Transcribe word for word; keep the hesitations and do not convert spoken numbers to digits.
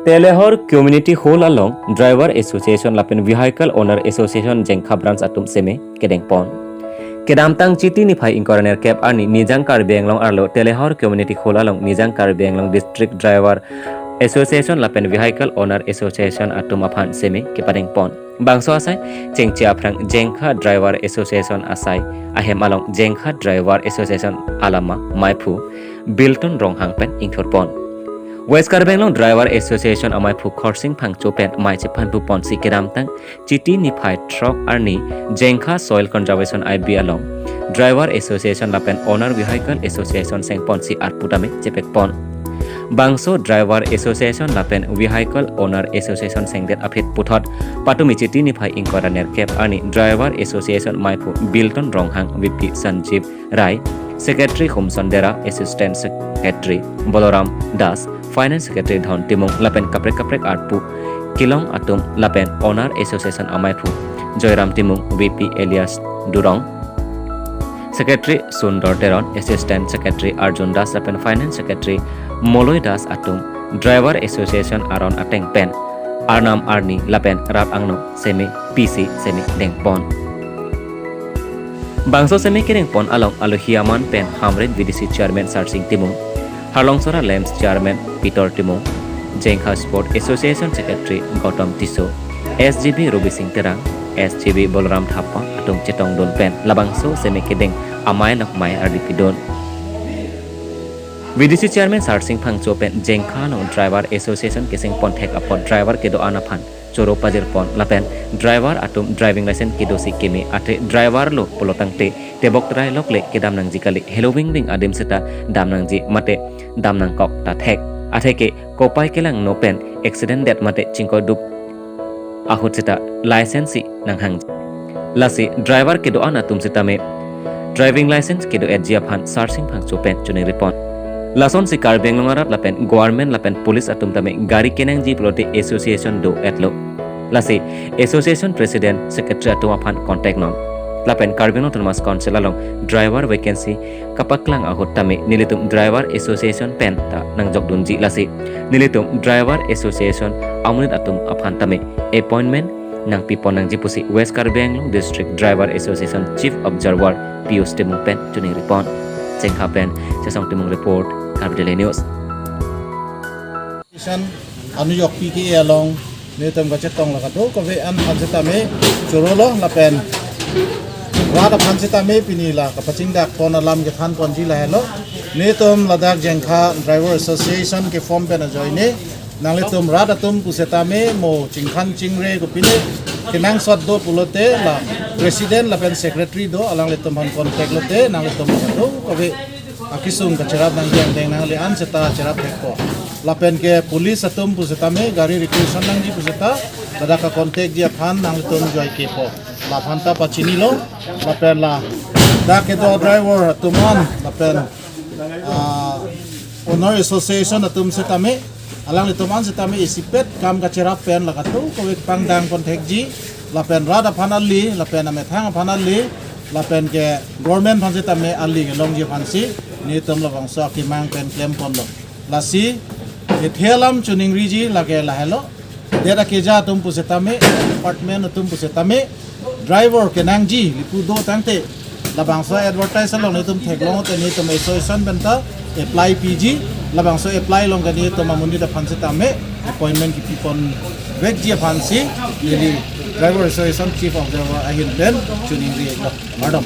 Telehor Community Hall along Driver Association lapen Vehicle Owner Association Jengkha Branch atum seme kedengpon. Kedamtang Chiti niphai ingkoi ra nerkep arni Nijang Karbi Anglong arlo Telehor Community Hall along Nijang Karbi Anglong District Driver Association lapen Vehicle Owner Association atum aphan seme kepadengpon. Bangso asai chengche aphrang Jengkha Driver Association asai ahem along Jengkha Driver Association alama maiphu Bilton Ronghang pen ingthurpon. West Karbi Anglong Driver Association amaiphu Khorsing Phangcho pen mei chephanpuponsi kedamtang Chiti niphai throk arni Jengkha Soil Conservation I B along Driver Association lapen Owner Vehicle Association sengponsi arpu tame chepekpon. Bangso Driver Association lapen Vehicle Owner Association sengdet aphi puthot patumi Chiti niphai ingkoi ra nerkep arni Driver Association maiphu Bilton Ronghang, V P Sanjeev Rai, Secretary Humson Dera, Assistant Secretary Balaram Das, Finance Secretary Dhon Timung lapen kaprek kaprek arpu kelong atum lapen Owner Association amaiphu Joyram Timung, V P Elias Durong, Secretary Sundar Teron, Assistant Secretary Arjun Das lapen Finance Secretary Moloi Das atum Driver Association aron ateng pen arnam arni lapen rat angno seme pisi seme dengpon. Bangso seme kedengpon along alohi aman pen Hamren V D C Chairman Sarsing Timung, Harlongsora Lamps Chairman Peter Timung, Jengkha Sport Association Secretary Gautam Tisso, S G B Rubi Sing Terang, S G B Balaram Thapa atum chetongdun pen labangso seme kedeng amei nok mei ardi pidun. V D C Chairman Sarsing Phangcho pen Jengkha along Driver Association kesengpon thek apot driver kedo-an aphan choro pajirpon lapen driver atum driving license kedosi keme, athe driver lo pulo tangte tebok trai lok le kedam nangji kali, heloving ving adim seta dam nangji mate dam nangkok ta thek, atheke kopai kelangno pen accident det mate chingkoidup ahut seta license si nanghang. Lasi driver kedo-an atum setame driving license kedo-etji aphan Sarsing Phangcho pen choningripon. Lasonsi Karbi Anglong arat lapen government lapen police atum tame gari kenangji pulote association do-etlo. Lasi association president secretary atum aphan contact non. Lapen Karbi Anglong Autonomous Council along driver vacancy kapaklang ahut tame nelitum driver association pen ta nangjokdunji, lasi nelitum driver association amonit atum aphan tame appointment nangpipon nangji pusi West Karbi Anglong District Driver Association Chief Observer Pius Timung pen choningripon. Jengkha pen Chesong Timung report, Karbi Daily News. Station anujok P K A along netum kachetong la kadokave an aphan setame choro lo lapen rat aphan setame pini la kapachingdakpon alam kethanponji lahelo. Netum ladak Jengkha Driver Association ke form pen ajoine nanglitum rat atum pusetame mo chingkhan chingre kopine kenangsot do pulote la president lapen secretary do, alanglitum aphan contact lote nanglitum kadokave akesung kacherap nangji angdeng nangle an seta cherap thekpo. Lapen ke police atum pusetame gari requisition nangji puseta ladak ka-contact ji aphan nanglitum joikepo. Laphan ta pachinilo lapen ladak kedo driver atum an lapen, ah, owner association atum setame alanglitum an setame isipet kam kacherap pen la kadokave pangdangpon thekji lapen rat aphan ale lapen amethang aphan ale lapen ke government aphan setame ale kelongji aphansi netum labangso akemang pen klemponlo. Lasi kethe alam choningriji lake lahelo. Det akeja atum pusetame, department atum pusetame driver kenangji lipu do tangte labangso advertise along netum theklong te netum association pen ta apply piji, labangso apply along ke netum amonit aphan setame appointment kepipon vekji aphansi neli Driver Association Chief Observer ahin pen choningri lo. Madam.